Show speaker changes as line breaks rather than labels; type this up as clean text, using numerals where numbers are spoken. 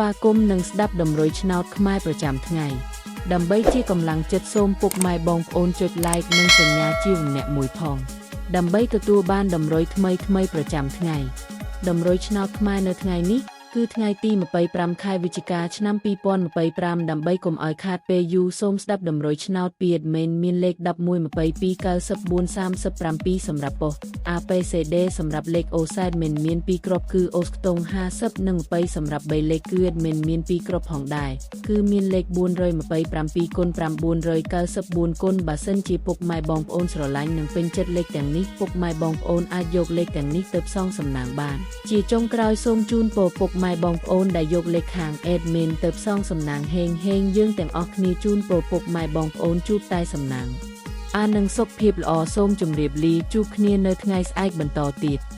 វាគមន៍និងស្ដាប់តម្រុយឆ្នោតខ្មែរប្រចាំថ្ងៃដើម្បីជាកម្លាំងចិត្តសូមពុកម៉ែបងប្អូនចុច Like និងសញ្ញាជាម្នាក់មួយផងដើម្បីទទួលបានតម្រុយថ្មីៗប្រចាំថ្ងៃតម្រុយឆ្នោតខ្មែរនៅថ្ងៃនេះគឺថ្ងៃទី25ខែវិច្ឆិកាឆ្នាំ2025ដើម្បីកុំឲ្យខាតពេលយូរសូមស្ដាប់តម្រុយឆ្នោតពី admin មានលេខ11 22 94 37សម្រាប់ប៉ុស្តិ៍ APCD សម្រាប់លេខអូសែតមិនមាន2គ្រាប់គឺអូសខ្ទង់50និង20សម្រាប់3លេខគឺ admin មាន2គ្រាប់ផងដែរគឺមានលេខ427គុណ994គុណបើសិនជាពុកម៉ែបងប្អូនស្រឡាញ់និងពេញចិត្តលេខទាំងនេះពុកម៉ែបងប្អូនអាចយកលេខទាំងនេះទៅផ្សងសំណាងបានជាចុងក្រោយសូមជូនពរពុកម៉ែបងប្អូនដែលយកលេខខាង admin ទៅផ្សងសំណាងហេងហេងយើងទាំងអស់គ្នាជូនពរពុកម៉ែបងប្អូនជួបតែសំណាងអានឹងសុខភាពល្អសូមជម្រាបលាជួបគ្នានៅថ្ងៃស្អែកបន្តទៀត។